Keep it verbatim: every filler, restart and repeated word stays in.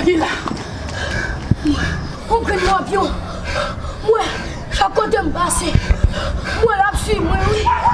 Ki la? Yon grenn lanpyon. Mwen, chak kote m pase, mwen l ap swiv mwen, wi.